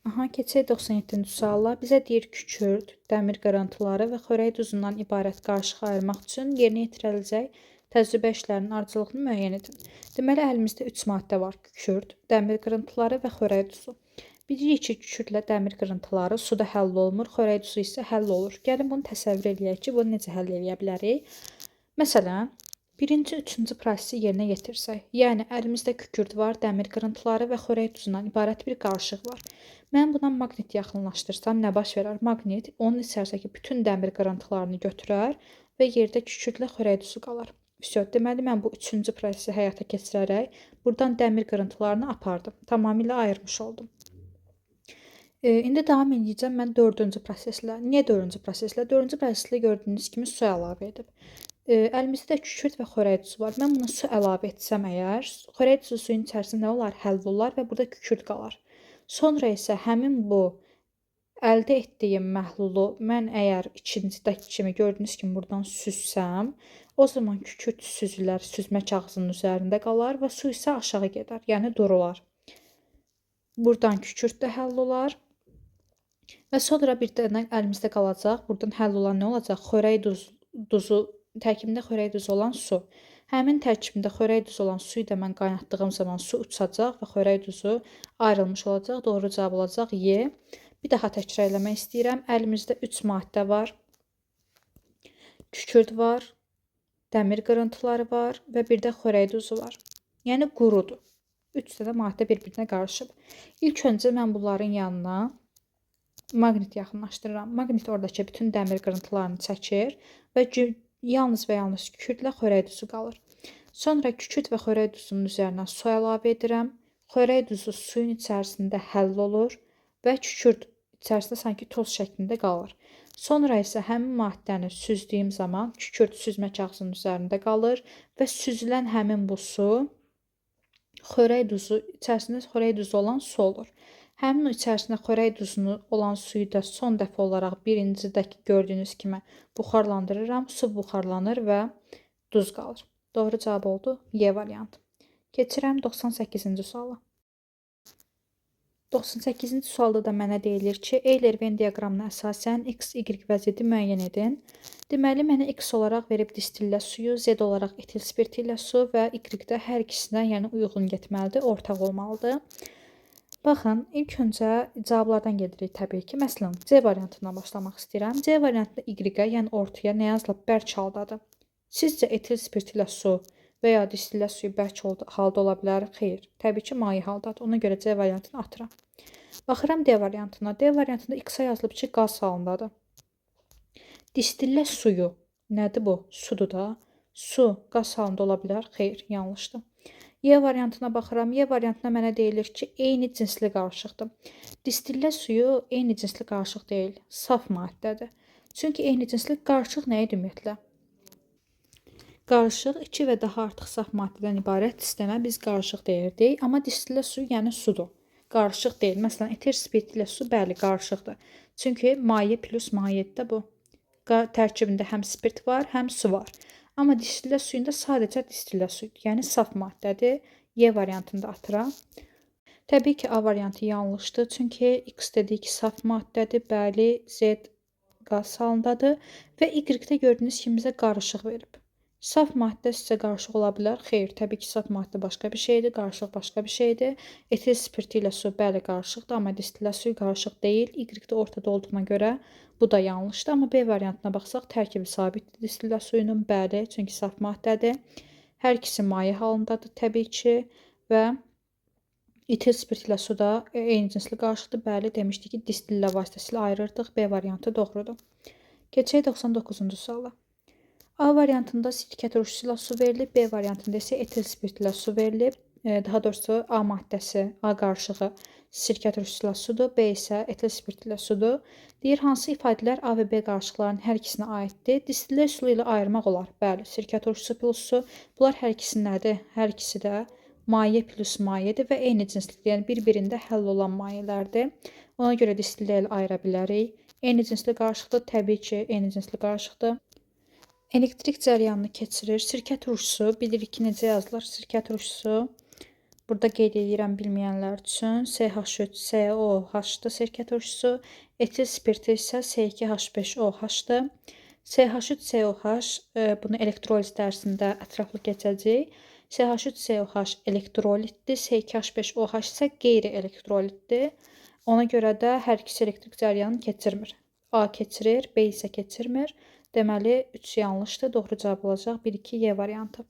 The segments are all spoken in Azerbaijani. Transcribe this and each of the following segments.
Aha, keçək 97-ci suala. Bizə deyir kükürd, dəmir qırıntıları və xörək duzundan ibarət qarışığı ayırmaq üçün yerinə yetiriləcək təcrübə işlərinin ardıcıllığını müəyyən edin. Deməli, əlimizdə 3 maddə var. Kükürd, dəmir qırıntıları və xörək duzu. Bilirik ki, kükürdlə dəmir qırıntıları suda həll olmur, xörək duzu isə həll olur. Gəlin bunu təsəvvür eləyək ki, bunu necə həll eləyə bilərik? Məsələn, birinci, üçüncü prosesi yerinə yetirsək, yəni əlimizdə kükürd var, dəmir qırıntıları və xörək duzundan ibarət bir qarışıq var. Mən buna maqnit yaxınlaşdırsam nə baş verər? Maqnit onun içərisindəki bütün dəmir qırıntılarını götürər və yerdə kükürdlə xörək duzu qalar. Vəsyo, deməli mən bu üçüncü prosesi həyata keçirərək buradan dəmir qırıntılarını apardım. Tamamilə ayırmış oldum. İndi davam edəcəm mən dördüncü proseslə. Niyə dördüncü proseslə? Dördüncü proseslə gördüyünüz kimi su əlavə edib. Əlimizdə də kükürd və xörək duzu var. Mən buna su əlavə etsəm əgər, xörək duzu suyun içərisində nə olar? Həll olar və burada kükürd qalar. Sonra isə həmin bu əldə etdiyim məhlulu mən əgər ikincidəki kimi gördüyünüz kimi buradan süzsəm, o zaman kükürd süzülər, süzmə kağızının üzərində qalar və su isə aşağı gedər, yəni durular. Buradan kükürd də həll olar. Və sonra bir dənə əlimizdə qalacaq. Buradan həll olan nə olacaq? Xörək duzu, tərkibində xörək duzu olan su. Həmin tərkibində xörək duzu olan suyu da mən qaynatdığım zaman su uçacaq və xörək duzu ayrılmış olacaq. Doğru cavab olacaq Y. Bir daha təkrar eləmək istəyirəm. Əlimizdə 3 maddə var. Kükürd var, dəmir qırıntıları var və bir də xörək duzu var. Yəni qurudur. 3 dənə maddə bir-birinə qarışıb. İlk öncə mən bunların yanına maqnit yaxınlaşdırıram. Maqnit oradakı bütün dəmir qırıntılarını çəkir və yalnız və yalnız kükürdlə xörək duzu qalır. Sonra kükürd və xörək duzunun üzərinə su əlavə edirəm. Xörək duzu suyun içərisində həll olur və kükürd içərisində sanki toz şəklində qalır. Sonra isə həmin maddəni süzdüyüm zaman kükürd süzmə kağızının üzərində qalır və süzülən həmin bu su xörək duzu içərisində xörək duzu olan su olur. Həmin o içərisində xörək duzunu olan suyu da son dəfə olaraq birincidəki gördüyünüz kimi buxarlandırıram. Su buxarlanır və duz qalır. Doğru cavab oldu Y variantı. Keçirəm 98-ci suala. 98-ci sualda da mənə deyilir ki, Euler-Venn diaqramına əsasən X, Y və Z-i müəyyən edin. Deməli, mənə X olaraq verib distillə suyu, Z olaraq etil spirti ilə su və Y-də hər ikisinə yəni uyğun getməlidir, ortaq olmalıdır. Baxın, ilk öncə cavablardan gedirik təbii ki. Məsələn, C variantından başlamaq istəyirəm. C variantında Y-ə, yəni ortaya nə yazılıb? Bərk haldadır. Sizcə etil spirti ilə su və ya distillə suyu bərk halda ola bilər? Xeyr, təbii ki, maye haldadır. Ona görə C variantını atıram. Baxıram D variantına. D variantında X-a yazılıb ki, qaz halındadır. Distillə suyu nədir bu? Sudur da. Su qaz halında ola bilər? Xeyr, yanlışdır. Y variantına baxıram. Y variantına mənə deyilir ki, eyni cinsli qarışıqdır. Distillə suyu eyni cinsli qarışıq deyil, saf maddədir. Çünki eyni cinsli qarışıq nə idi ümumiyyətlə? Qarışıq 2 və daha artıq saf maddədən ibarət sistemə biz qarışıq deyirdik. Amma distillə suyu yəni sudur. Qarışıq deyil. Məsələn, eter spirti ilə su bəli qarışıqdır. Çünki maye plus mayedir də bu. Tərkibində həm spirt var, həm su var. Amma distillə suyunda sadəcə distillə suyudur. Yəni saf maddədir. Y variantını da atıram. Təbii ki, A variantı yanlışdır. Çünki X dedik saf maddədir. Bəli, Z qaz halındadır və Y-də gördüyünüz kimi bizə qarışıq verib. Saf maddə sizə qarışıq ola bilər? Xeyr, təbii ki, saf maddə başqa bir şeydir, qarışıq başqa bir şeydir. Etil spirti ilə su bəli qarışıqdır, amma distillə suyu qarışıq deyil. Y-də ortada olduğuna görə bu da yanlışdır. Amma B variantına baxsaq, tərkibi sabitdir distillə suyunun, bəli, çünki saf maddədir. Hər ikisi maye halındadır təbii ki və etil spirti ilə su da eyni cinsli qarışıqdır. Bəli, demişdik ki, distillə vasitəsilə ayırırdıq. B variantı doğrudur. Keçək 99-cu suala. A variantında sirkə turşusu ilə su verilib, B variantında isə etil spirti ilə su verilib. Daha doğrusu A maddəsi, A qarışığı sirkə turşusu ilə sudur, B isə etil spirti ilə sudur. Deyir, hansı ifadələr A və B qarışıqlarının hər ikisinə aiddir? Distillə üsulu ilə ayırmaq olar. Bəli, sirkə turşusu plus su. Bunlar hər ikisi nədir? Hər ikisi də maye plus mayedir və eyni cinslidir. Yəni bir-birində həll olan mayelərdir. Ona görə distillə ilə ayıra bilərik. Eyni cinsli qarışıqdır. Təbii ki, eyni cinsli qarışıqdır. Elektrik cəryanını keçirir. Sirkə turşusu, bilirik ki, necə yazılır? Sirkə turşusu Burada qeyd edirəm bilməyənlər üçün CH3COH-dır sirkə turşusu. Etil spirti isə C2H5OH-dır. CH3COH bunu elektroliz dərsində ətraflı keçəcəyik. CH3COH elektrolitdir, C2H5OH isə qeyri-elektrolitdir. Ona görə də hər ikisi elektrik cəryanını keçirmir. A keçirir, B isə keçirmir. Deməli 3 yanlışdır. Doğru cavab olacaq 1, 2, Y variantı.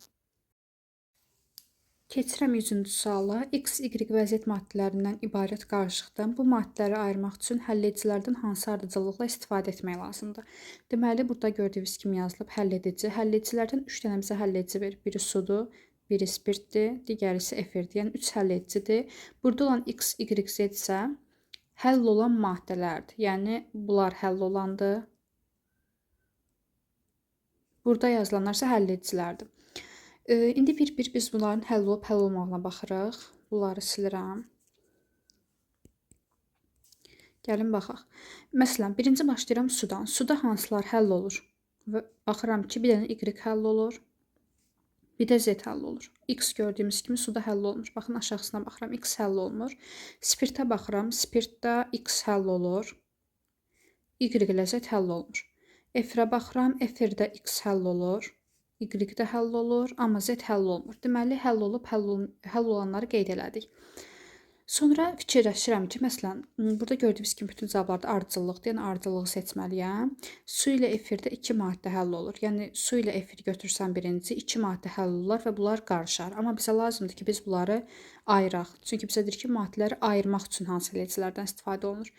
Keçirəm 100-cü suala. X, Y və Z maddələrindən ibarət qarışıqdan bu maddələri ayırmaq üçün həll edicilərdən hansı ardıcıllıqla istifadə etmək lazımdır? Deməli, burada gördüyünüz kimi yazılıb həll edici. Həll edicilərdən 3 dənə bizə həll edici verir. Biri sudur, biri spirtdir, digəri isə efirdir. Yəni 3 həll edicidir. Burada olan X, Y, Z isə həll olan maddələrdir. Yəni bunlar həll olandır. Burada yazılanlar isə həll edicilərdir. İndi bir-bir biz bunların həll olub həll olmağına baxırıq. Bunları silirəm. Gəlin baxaq. Məsələn, birinci başlayıram sudan. Suda hansılar həll olur? Və baxıram ki, bir dənə Y həll olur, bir də Z həll olur. X gördüyümüz kimi suda həll olmur. Baxın, aşağısına baxıram, X həll olmur. Spirtə baxıram, spirtdə X həll olur, Y ilə Z həll olmur. Efirə baxıram, efirdə X həll olur, Y də həll olur, amma Z həll olmur. Deməli, həll olub, həll olanları qeyd elədik. Sonra fikirləşirəm ki, məsələn, burada gördüyünüz kimi bütün cavablarda ardıcıllıqdır. Yəni, ardıcıllığı seçməliyəm. Su ilə efirdə 2 maddə həll olur. Yəni, su ilə efir götürsəm birinci, 2 maddə həll olar və bunlar qarışar. Amma bizə lazımdır ki, biz bunları ayıraq. Çünki bizə deyir ki, maddələri ayırmaq üçün hansı həll edicilərdən istifadə olunur.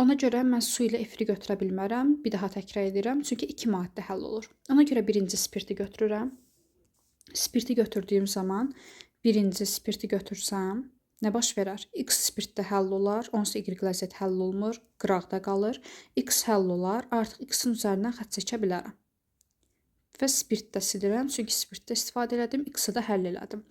Ona görə mən su ilə efiri götürə bilmərəm. Bir daha təkrar edirəm. Çünki 2 maddə həll olur. Ona görə birinci spirti götürürəm. Spirti götürdüyüm zaman birinci spirti götürsəm nə baş verər? X spirtdə həll olar, onsuz Y ilə Z həll olmur, qıraqda qalır. X həll olar, artıq X-in üzərindən xətt çəkə bilərəm. Və spirtdə silirəm, çünki spirtdə istifadə elədim, X-i də həll elədim.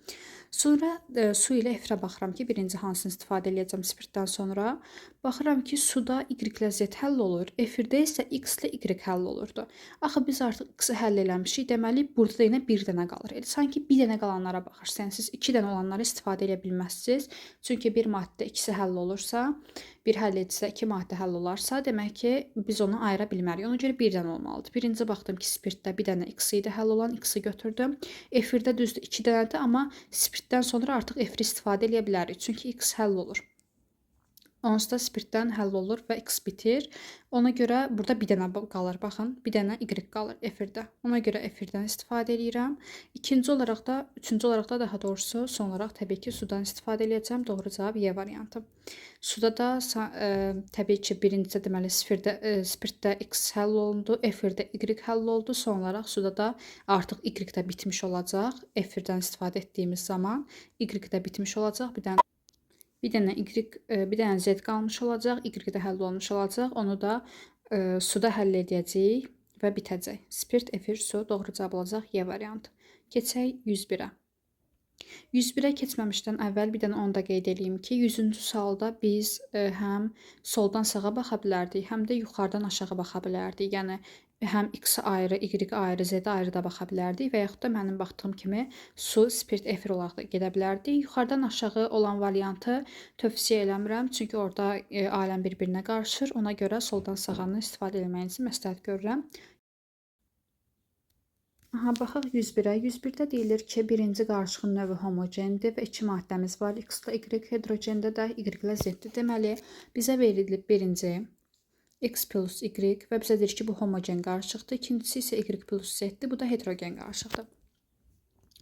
Sonra su ilə efirə baxıram ki, birinci hansını istifadə eləyəcəm spirtdən sonra. Baxıram ki, suda Y ilə Z həll olur, efirdə isə X ilə Y həll olurdu. Axı biz artıq X-i həll eləmişik, deməli burada da yenə bir dənə qalır. Elə sanki bir dənə qalanlara baxırsınız. Yəni siz 2 dənə olanları istifadə edə bilməzsiniz. Çünki bir maddə ikisi həll olursa, bir həll edicidə 2 maddə həll olarsa, demək ki, biz onu ayıra bilmərik. Ona görə bir dənə olmalıdır. Birinci baxdım ki, spirtdə bir dənə X idi həll olan, X-i götürdüm. Efirdə düzdür 2 dənədir, amma spirtdən sonra artıq efiri istifadə edə bilərik. Çünki X həll olur. Onsuz da spirtdən həll olur və X bitir. Ona görə burada bir dənə qalır. Baxın, bir dənə Y qalır efirdə. Ona görə efirdən istifadə edirəm. İkinci olaraq da, üçüncü olaraq da daha doğrusu son olaraq təbii ki, sudan istifadə edəcəm. Doğru cavab Y variantı. Suda da təbii ki, birincidə deməli spirtdə X həll olundu, efirdə Y həll oldu. Son olaraq suda da artıq Y də bitmiş olacaq. Efirdən istifadə etdiyimiz zaman Y də bitmiş olacaq. Bir dənə Y, bir dənə Z qalmış olacaq, Y də həll olmuş olacaq. Onu da suda həll edəcəyik və bitəcək. Spirt, efir, su doğru cavab olacaq Y variantı. Keçək 101-ə. 101-ə keçməmişdən əvvəl bir dənə onu da qeyd eləyim ki, 100-cü sualda biz həm soldan sağa baxa bilərdik, həm də yuxarıdan aşağı baxa bilərdik. Yəni, həm X ayrı, Y ayrı, Z ayrı da baxa bilərdik və yaxud da mənim baxdığım kimi su, spirt, efir olaraq da gedə bilərdik. Yuxarıdan aşağı olan variantı tövsiyə eləmirəm, çünki orada aləm bir-birinə qarışır. Ona görə soldan sağanı istifadə etməyinizi məsləhət görürəm. Aha, baxaq 101-ə. 101-də deyilir ki, birinci qarışığın növü homogendir və 2 maddəmiz var. X ilə Y, hidrogendə də Y ilə Z-dir. Deməli, bizə verilib birinci X plus Y və bizə deyir ki, bu homogen qarışıqdır. İkincisi isə Y plus Z-dir. Bu da heterogen qarışıqdır.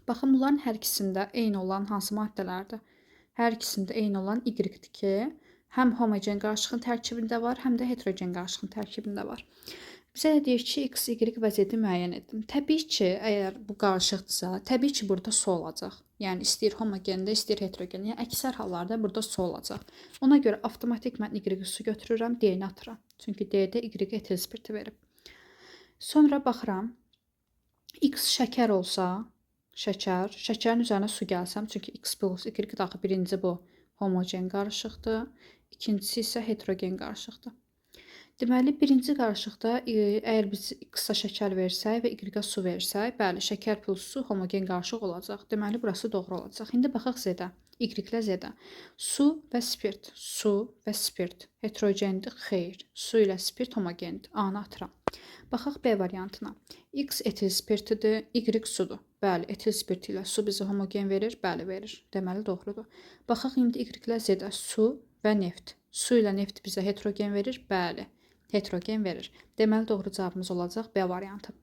Baxın, bunların hər ikisində eyni olan hansı maddələrdir? Hər ikisində eyni olan Y-dir ki, həm homogen qarışığın tərkibində var, həm də heterogen qarışığın tərkibində var. Bizə də deyir ki, X, Y və Z-i müəyyən edin. Təbii ki, əgər bu qarışıqdırsa, təbii ki, burada su olacaq. Yəni, istəyir homogendə, istəyir heterogendə. Yəni, əksər hallarda burada su olacaq. Ona görə avtomatik mən Y su götürürəm, D-ni atıram. Çünki D-də Y etil spirti verib. Sonra baxıram, X şəkər olsa, şəkər, şəkərin üzərinə su gəlsəm, çünki X plus Y daxı birinci bu homogen qarışıqdır, ikincisi isə heterogen qarışıqdır. Deməli, birinci qarışıqda əgər biz X-a şəkər versək və Y-a su versək, bəli, şəkər plus su homogen qarışıq olacaq. Deməli, burası doğru olacaq. İndi baxaq Z-də. Y ilə Z-də. Su və spirt. Su və spirt. Heterogendir? Xeyr. Su ilə spirt homogendir. A-nı atıram. Baxaq B variantına. X etil spirtidir, Y sudur. Bəli, etil spirti ilə su bizə homogen verir? Bəli, verir. Deməli, doğrudur. Baxaq indi Y ilə Z-də. Su və neft. Su ilə neft bizə heterogen verir? Bəli, heterogen verir. Deməli, doğru cavabımız olacaq B variantı.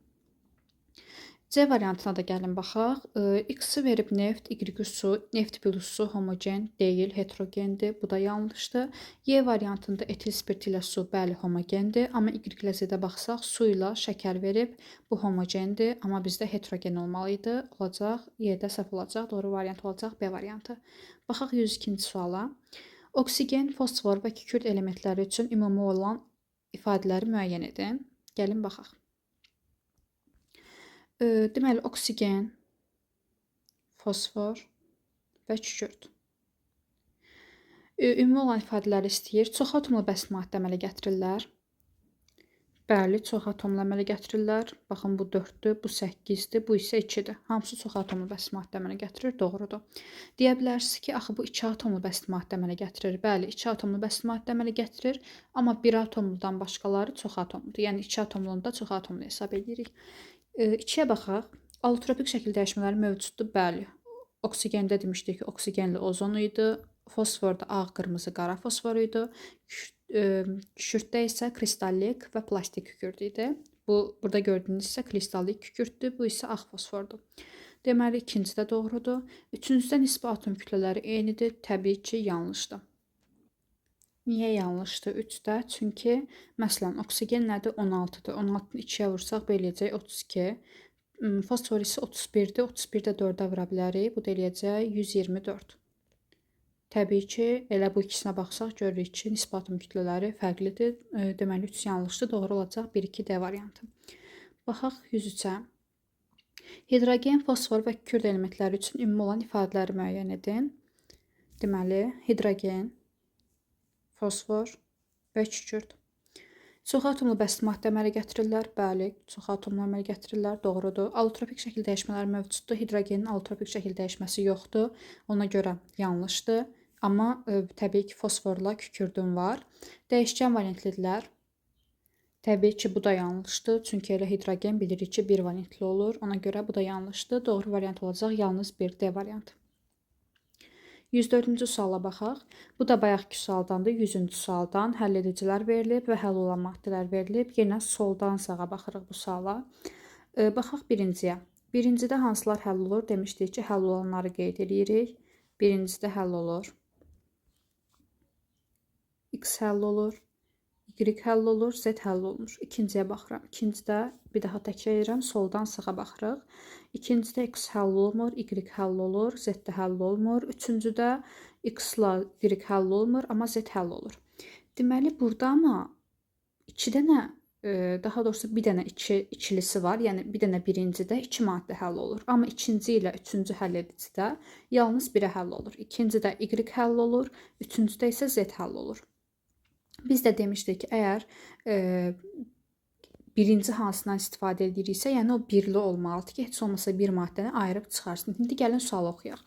C variantına da gəlin baxaq. X-i verib neft, Y-i su, neft plus su homogen deyil, heterogendir. Bu da yanlışdır. Y variantında etil spirti ilə su, bəli, homogendir. Amma Y ilə Z-də baxsaq, su ilə şəkər verib, bu homogendir. Amma bizdə heterogen olmalı idi. Olacaq, Y-də səhv olacaq. Doğru variant olacaq B variantı. Baxaq 102-ci suala. Oksigen, fosfor və kükürt elementləri üçün ümumi olan ifadələri müəyyən edin. Gəlin baxaq. Deməli, oksigen, fosfor və kükürt. Ümumi olan ifadələri istəyir. Çox atomlu bəsit maddə əmələ gətirirlər. Bəli, çox atomlu əmələ gətirirlər. Baxın, bu 4-dür, bu 8-dir, bu isə 2-dir. Hamısı çox atomlu bəsit maddə əmələ gətirir, doğrudur. Deyə bilərsiniz ki, axı bu 2 atomlu bəsit maddə əmələ gətirir. Bəli, 2 atomlu bəsit maddə əmələ gətirir, amma 1 atomludan başqaları çox atomludur. Yəni 2 atomlunu da çox atomlu hesab edirik. 2-yə baxaq. Allotropik şəkil dəyişmələri mövcuddur. Bəli. Oksigendə demişdik ki, oksigenli ozon idi. Fosforda ağ, qırmızı, qara fosfor idi. Kükürddə isə kristallik və plastik kükürd idi. Bu, burada gördüyünüz isə kristallik kükürdür, bu isə ağ fosfordur. Deməli, ikinci də doğrudur. Üçüncüdə nisbi atom kütlələri eynidir. Təbii ki, yanlışdır. Niyə yanlışdır 3-də? Çünki, məsələn, oksigen nədir? 16-dır. 16-nı 2-yə vursaq, bu eləyəcək 32. Fosfor isə 31-dir. 31-də 4-ə vura bilərik. Bu da eləyəcək 124. Təbii ki, elə bu ikisinə baxsaq, görürük ki, nisbi atom kütlələri fərqlidir. Deməli, 3 yanlışdır. Doğru olacaq 1-2 D variantı. Baxaq 103-ə. Hidrogen, fosfor və kükürd elementləri üçün ümumi olan ifadələri müəyyən edin. Deməli, hidrogen, fosfor və kükürd. Çox atomlu bəsit maddə əmələ gətirirlər. Bəli, çox atomlu əmələ gətirirlər. Doğrudur. Allotropik şəkil dəyişmələri mövcuddur. Hidrogenin allotropik şəkil dəyişməsi yoxdur. Ona görə yanlışdır. Amma təbii ki, fosforla kükürdün var. Dəyişkən valentlidirlər. Təbii ki, bu da yanlışdır. Çünki elə hidrogen bilirik ki, bir valentli olur. Ona görə bu da yanlışdır. Doğru variant olacaq yalnız bir D variantı. 104-cü suala baxaq. Bu da bayaqki sualdandır. 100-cü sualdan həll edicilər verilib və həll olan maddələr verilib. Yenə soldan sağa baxırıq bu suala. Baxaq birinciyə. Birincidə hansılar həll olur? Demişdik ki, həll olanları qeyd edirik. Birincidə həll olur. X həll olur. Y həll olur, Z həll olunur. İkinciyə baxıram. İkincidə bir daha təkrar edirəm, soldan sağa baxırıq. İkincidə X həll olmur, Y həll olur, Z də həll olmur. Üçüncüdə X ilə Y həll olmur, amma Z həll olur. Deməli, burada amma iki dənə, daha doğrusu bir dənə ikilisi var. Yəni, bir dənə birincidə iki maddə həll olur. Amma ikinci ilə üçüncü həll edicidə yalnız biri həll olur. İkincidə Y həll olur, üçüncüdə isə Z həll olur. Biz də demişdik ki, əgər birinci hansından istifadə ediriksə, yəni o birli olmalıdır ki, heç olmasa bir maddəni ayırıb çıxarsın. İndi gəlin sualı oxuyaq.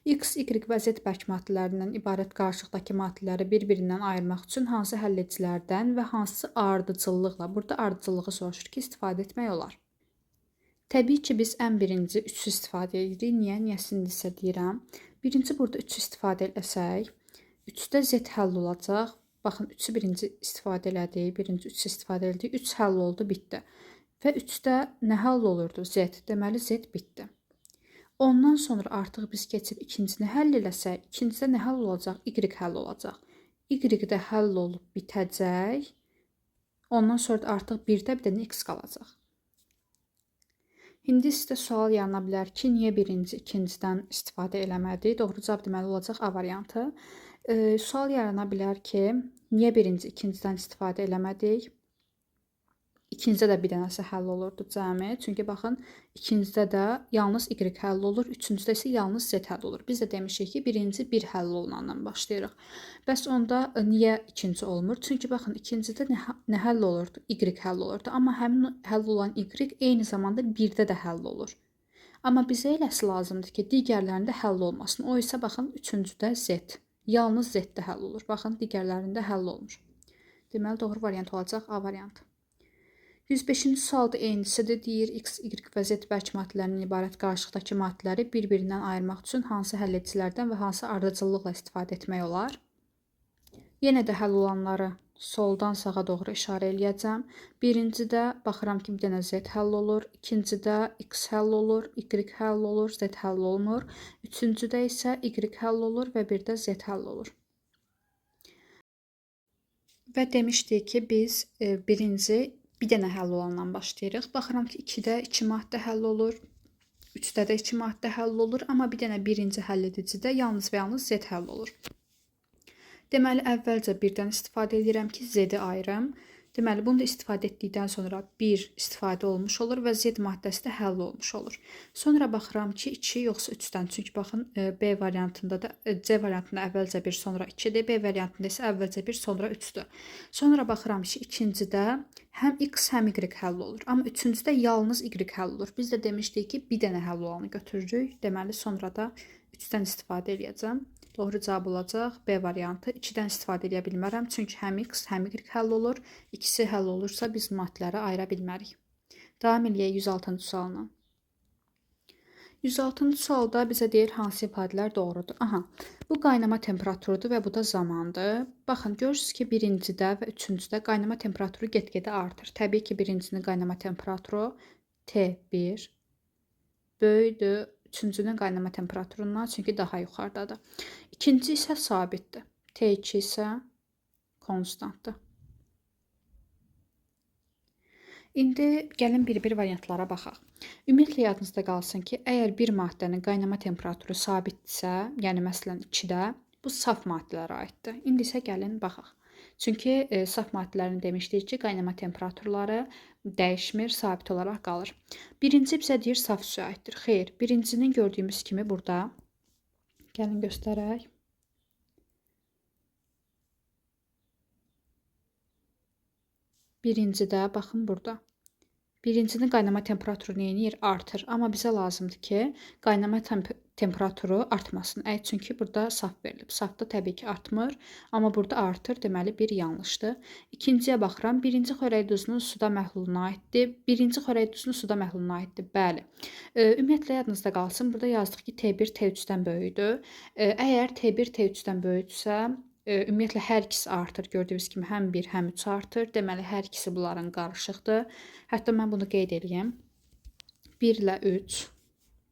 X, Y və Z bərk maddələrindən ibarət qarışıqdakı maddələri bir-birindən ayırmaq üçün hansı həll edicilərdən və hansı ardıcıllıqla, burada ardıcıllığı soruşur ki, istifadə etmək olar. Təbii ki, biz ən birinci 3-ü istifadə edirik. Niyə? Niyəsini isə deyirəm. Birinci burada 3-ü istifadə eləsək, 3-də Z həll olacaq. Baxın, 3-ü birinci istifadə elədik, birinci 3-ü istifadə elədik, 3 həll oldu, bitdi. Və 3-də nə həll olurdu? Z. Deməli, Z bitdi. Ondan sonra artıq biz keçib ikincisini həll eləsək, ikincidə nə həll olacaq? Y həll olacaq. Y də həll olub bitəcək. Ondan sonra da artıq birdə bir dənə X qalacaq. İndi sizdə sual yarana bilər ki, niyə birinci, ikincidən istifadə eləmədik? Doğru cavab deməli olacaq A variantı. Sual yarana bilər ki, niyə birinci, ikincidən istifadə eləmədik? İkincidə də bir dənəsi həll olurdu cəmi. Çünki baxın, ikincidə də yalnız Y həll olur, üçüncüdə isə yalnız Z həll olur. Biz də demişik ki, birinci bir həll olunandan başlayırıq. Bəs onda niyə ikinci olmur? Çünki baxın, ikincidə nə həll olurdu? Y həll olurdu. Amma həmin həll olan Y eyni zamanda birdə də həll olur. Amma bizə eləsi lazımdır ki, digərlərində həll olmasın. O isə baxın, üçüncüdə Z. Yalnız Z-də həll olur. Baxın, digərlərində həll olmur. Deməli, doğru variant olacaq A variantı. 105-ci sualda eynisidir. Deyir, X, Y və Z bərk maddələrindən ibarət qarışıqdakı maddələri bir-birindən ayırmaq üçün hansı həll edicilərdən və hansı ardıcıllıqla istifadə etmək olar? Yenə də həll olanları soldan sağa doğru işarə eləyəcəm. Birincidə baxıram ki, bir dənə Z həll olur. İkincidə X həll olur, Y həll olur, Z həll olmur. Üçüncüdə isə Y həll olur və bir də Z həll olur. Və demişdik ki, biz birinci bir dənə həll olandan başlayırıq. Baxıram ki, 2-də 2 maddə həll olur, 3-də də 2 maddə həll olur, amma bir dənə birinci həll edicidə yalnız və yalnız Z həll olur. Deməli, əvvəlcə birdən istifadə edirəm ki, Z-i ayırım. Deməli, bunu da istifadə etdikdən sonra 1 istifadə olmuş olur və Z maddəsi də həll olmuş olur. Sonra baxıram ki, 2 yoxsa 3-dən. Çünki baxın, B variantında da, C variantında əvvəlcə 1, sonra 2-dir. B variantında isə əvvəlcə 1, sonra 3-dür. Sonra baxıram ki, ikincidə həm X, həm Y həll olur. Amma üçüncüdə yalnız Y həll olur. Biz də demişdik ki, bir dənə həll olanı götürürük. Deməli, sonra da 3-dən istifadə eləyəcəm. Doğru cavab olacaq B variantı. 2-dən istifadə edə bilmərəm. Çünki həm X, həm Y həll olur. İkisi həll olursa biz maddələri ayıra bilmərik. Davam eləyək 106-cı sualına. 106-cı sualda bizə deyir hansı ifadələr doğrudur. Aha, bu qaynama temperaturudur və bu da zamandır. Baxın, görürsünüz ki, birincidə və üçüncüdə qaynama temperaturu get-gedə artır. Təbii ki, birincinin qaynama temperaturu T1 böyükdür üçüncünün qaynama temperaturundan, çünki daha yuxarıdadır. İkinci isə sabitdir. T2 isə konstantdır. İndi gəlin bir-bir variantlara baxaq. Ümumiyyətlə yadınızda qalsın ki, əgər bir maddənin qaynama temperaturu sabitdirsə, yəni məsələn 2-də, bu saf maddələrə aiddir. İndi isə gəlin baxaq. Çünki saf maddələrin demişdik ki, qaynama temperaturları dəyişmir, sabit olaraq qalır. Birinci bizə deyir saf suya aiddir. Xeyr, birincinin gördüyümüz kimi burada, gəlin göstərək. Birincidə, baxın burada. Birincinin qaynama temperaturu nə edir? Artır. Amma bizə lazımdır ki, qaynama temperaturu artmasın. Çünki burada saf verilib. Safda təbii ki, artmır. Amma burada artır. Deməli, bir yanlışdır. İkinciyə baxıram. Birinci xörək duzunun suda məhluluna aiddir. Birinci xörək duzunun suda məhluluna aiddir. Bəli. Ümumiyyətlə, yadınızda qalsın. Burada yazdıq ki, T1 T3-dən böyükdür. Əgər T1 T3-dən böyükdürsə, ümumiyyətlə, hər ikisi artır. Gördüyünüz kimi həm 1, həm 3 artır. Deməli, hər ikisi bunların qarışıqdır. Hətta mən bunu qeyd eləyim. 1 ilə 3.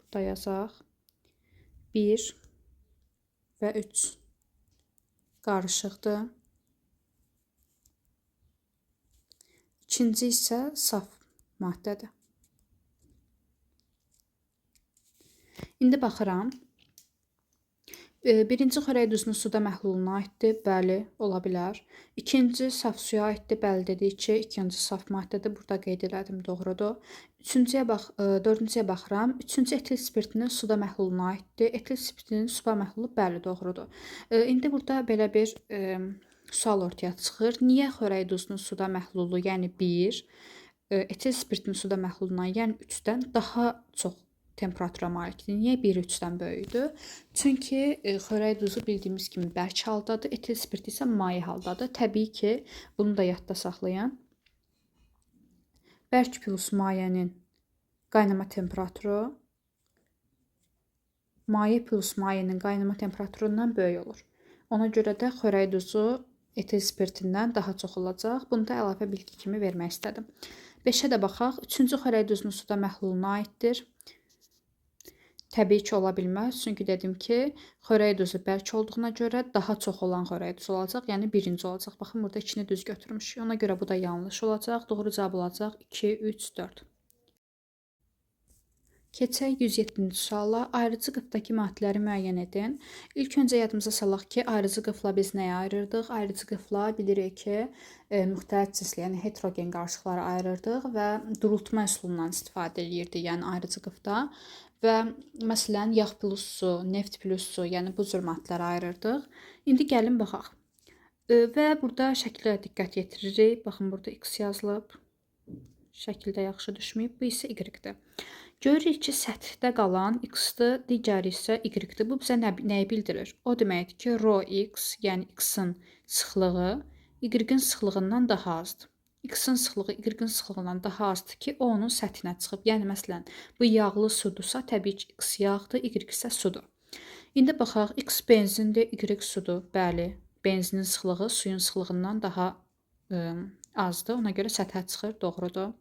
Burada yazaq. 1 və 3 qarışıqdır. İkinci isə saf maddədir. İndi baxıram. Birinci xörək duzunun suda məhluluna aiddir. Bəli, ola bilər. İkinci saf suya aiddir. Bəli, dedik ki, ikinci saf maddədir. Burada qeyd elədim, doğrudur. Üçüncüyə bax, dördüncüyə baxıram. Üçüncü etil spirtinin suda məhluluna aiddir. Etil spirtinin suda məhlulu, bəli, doğrudur. İndi burada belə bir sual ortaya çıxır. Niyə xörək duzunun suda məhlulu, yəni 1, etil spirtinin suda məhlulundan, yəni 3-dən daha çox temperatura malikdir? Niyə 1 3-dən böyükdür? Çünki xörək duzu bildiyimiz kimi bərk haldadır, etil spirti isə maye haldadır. Təbii ki, bunu da yadda saxlayın. Bərk plus mayənin qaynama temperaturu maye plus mayenin qaynama temperaturundan böyük olur. Ona görə də xörək duzu etil spirtindən daha çox olacaq. Bunu da əlavə bilgi kimi vermək istədim. 5-ə də baxaq. Üçüncü xörək duzunun suda məhluluna aiddir. Təbii ki, ola bilməz. Çünki dedim ki, xörək duzu bərk olduğuna görə daha çox olan xörək duzu olacaq. Yəni birinci olacaq. Baxın, burada 2-ni düz götürmüşük. Ona görə bu da yanlış olacaq. Doğru cavab olacaq 2, 3, 4. Keçək 107-ci suala. Ayırıcı qıfdakı maddələri müəyyən edin. İlk öncə yadımıza salaq ki, ayırıcı qıfla biz nəyi ayırırdıq? Ayırıcı qıfla bilirik ki, müxtəlif cinsli, yəni heterogen qarışıqları ayırırdıq və durultma üsulundan istifadə eləyirdik, yəni ayırıcı qıfda. Və məsələn, yağ plus su, neft plus su, yəni bu cür maddələri ayırırdıq. İndi gəlin baxaq. Və burada şəklə diqqət yetiririk. Baxın, burada X yazılıb. Şəkildə yaxşı düşməyib. Bu isə Y-dir. Görürük ki, səthdə qalan X-dir, digəri isə Y-dir. Bu bizə nəyi bildirir? O deməkdir ki, rho X, yəni X-in sıxlığı Y-in sıxlığından daha azdır. X-in sıxlığı Y-in sıxlığından daha azdır ki, o onun səthinə çıxıb. Yəni, məsələn, bu yağlı sudursa, təbii ki, X yağdır, Y isə sudur. İndi baxaq, X benzindir, Y sudur. Bəli, benzinin sıxlığı suyun sıxlığından daha azdır. Ona görə səthə çıxır, doğrudur.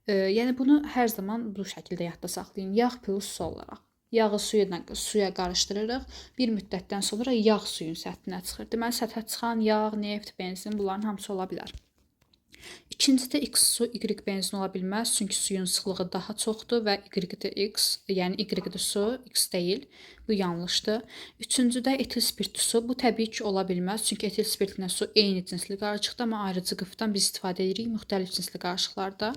Yəni bunu hər zaman bu şəkildə yadda saxlayın. Yağ plus su olaraq. Yağı suya qarışdırırıq. Bir müddətdən sonra yağ suyun səthinə çıxır. Deməli, səthə çıxan yağ, neft, benzin bunların hamısı ola bilər. İkincidə X su, Y benzin ola bilməz. Çünki suyun sıxlığı daha çoxdur və Y-dir X, yəni Y-dir su, X deyil. Bu yanlışdır. Üçüncüdə etil spirtli su. Bu təbii ki, ola bilməz. Çünki etil spirtlə su eyni cinsli qarışıqdır, amma ayırıcı qıfdan biz istifadə edirik müxtəlif cinsli qarışıqlarda.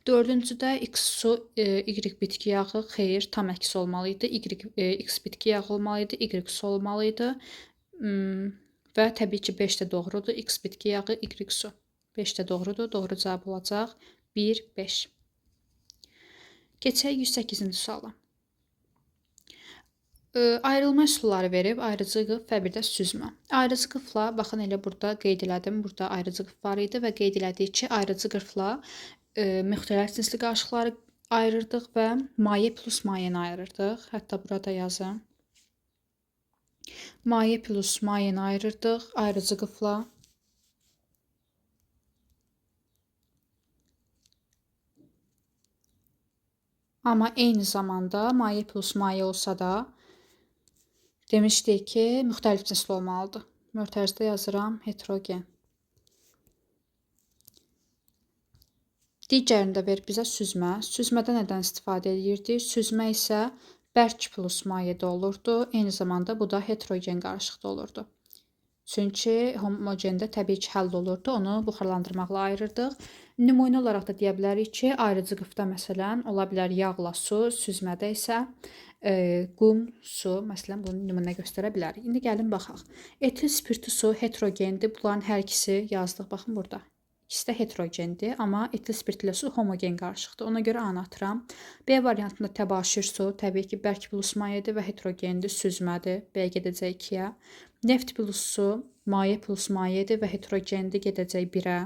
Dördüncüdə X su, Y bitki yağı, xeyr, tam əksi olmalı idi. X bitki yağı olmalı idi, Y su olmalı idi. Və təbii ki, 5 də doğrudur. X bitki yağı, Y su. 5 də doğrudur. Doğru cavab olacaq 1, 5. Keçək 108-ci suala. Ayrılma üsulları verib, ayırıcı qıf və bir də süzmə. Ayırıcı qıfla, baxın elə burada qeyd elədim. Burada ayırıcı qıf var idi və qeyd elədik ki, ayırıcı qıfla müxtəlif cinsli qarışıqları ayırırdıq və maye plus mayeni ayırırdıq. Hətta burada yazım. Maye plus mayeni ayırırdıq ayırıcı qıfla. Amma eyni zamanda maye plus maye olsa da demişdik ki, müxtəlif cinsli olmalıdır. Mötərizdə yazıram heterogen. Digərini də verib bizə süzmə. Süzmədə nədən istifadə edirdik? Süzmə isə bərk plus mayedə olurdu. Eyni zamanda bu da heterogen qarışıqda olurdu. Çünki homogendə təbii ki, həll olurdu. Onu buxarlandırmaqla ayırırdıq. Nümunə olaraq da deyə bilərik ki, ayırıcı qıfda məsələn ola bilər yağla su, süzmədə isə qum, su, məsələn bunu nümunə göstərə bilərik. İndi gəlin baxaq. Etil spirti su heterogendir. Bunların hər ikisi yazdıq. Baxın burada. İkisi də heterogendir, amma etil spirti ilə su homogen qarışıqdır. Ona görə A-nı atıram. B variantında təbaşir su, təbii ki, bərk plus mayedir və heterogendir, süzmədir. B gedəcək 2-yə. Neft plus su, maye plus mayedir və heterogendir, gedəcək 1-ə.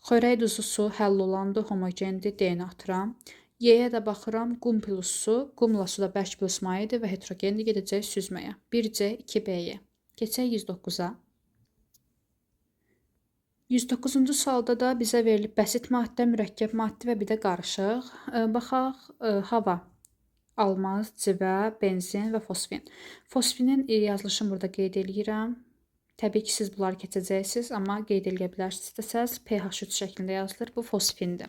Xörək duzu su həll olandır, homogendir, D-ni atıram. Y-yə də baxıram, qum plus su, qumla su da bərk plus mayedir və heterogendir, gedəcək süzməyə. 1C, 2B-yə. Keçək 109-a. 109-cu sualda da bizə verilib bəsit maddə, mürəkkəb maddə və bir də qarışıq. Baxaq, hava, almaz, civə, benzin və fosfin. Fosfinin yazılışını burada qeyd eləyirəm. Təbii ki, siz bunları keçəcəksiniz, amma qeyd eləyə bilərsiniz istəsəz. PH3 şəklində yazılır. Bu fosfindir.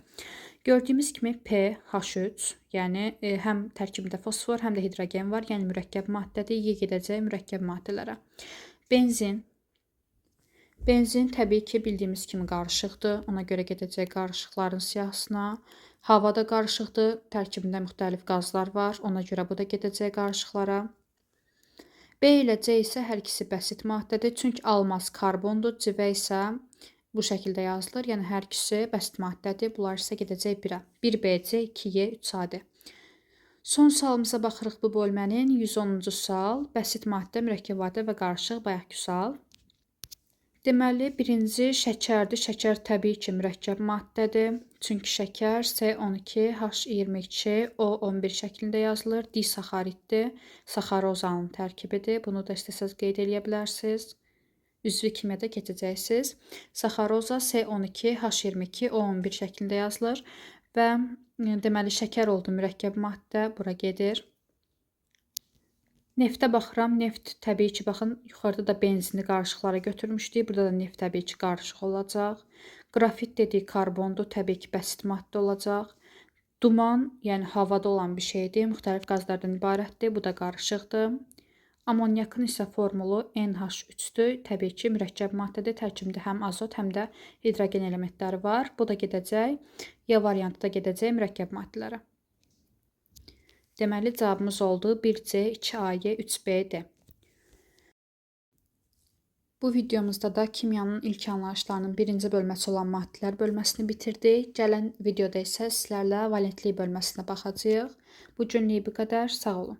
Gördüyümüz kimi PH3, yəni həm tərkibində fosfor, həm də hidrogen var, yəni mürəkkəb maddədir. Y gedəcək mürəkkəb maddələrə. Benzin. Benzin təbii ki, bildiyimiz kimi qarışıqdır. Ona görə gedəcək qarışıqların siyahısına. Hava da qarışıqdır. Tərkibində müxtəlif qazlar var. Ona görə bu da gedəcək qarışıqlara. B ilə C isə hər ikisi bəsit maddədir. Çünki almaz karbondur, civə isə bu şəkildə yazılır. Yəni hər ikisi bəsit maddədir. Bunlar isə gedəcək 1-ə. 1BC, 2Y, 3AD. Son sualımıza baxırıq bu bölmənin. 110-cu sual. Bəsit maddə, mürəkkəb maddə və qarışıq bayaqki sual. Deməli, birinci şəkərdir. Şəkər təbii ki, mürəkkəb maddədir. Çünki şəkər C12, H22, O11 şəklində yazılır. Disaxariddir. Saxarozanın tərkibidir. Bunu da istəsəz qeyd eləyə bilərsiniz. Üzvü kimyada keçəcəksiniz. Saxaroza C12, H22, O11 şəklində yazılır. Və deməli, şəkər oldu mürəkkəb maddə. Bura gedir. Neftə baxıram. Neft təbii ki, baxın, yuxarıda da benzini qarışıqlara götürmüşdük. Burada da neft təbii ki, qarışıq olacaq. Qrafit dedik, karbondur, təbii ki, bəsit maddə olacaq. Duman, yəni havada olan bir şeydir, müxtəlif qazlardan ibarətdir. Bu da qarışıqdır. Amonyakın isə formulu NH3-dür. Təbii ki, mürəkkəb maddədir. Tərkibində həm azot, həm də hidrogen elementləri var. Bu da gedəcək. Y variantı da gedəcək mürəkkəb maddələrə. Deməli, cavabımız oldu 1C, 2AY, 3BD. Bu videomuzda da kimyanın ilk anlayışlarının birinci bölməsi olan maddələr bölməsini bitirdik. Gələn videoda isə sizlərlə valentlik bölməsinə baxacağıq. Bu günlük bu qədər. Sağ olun.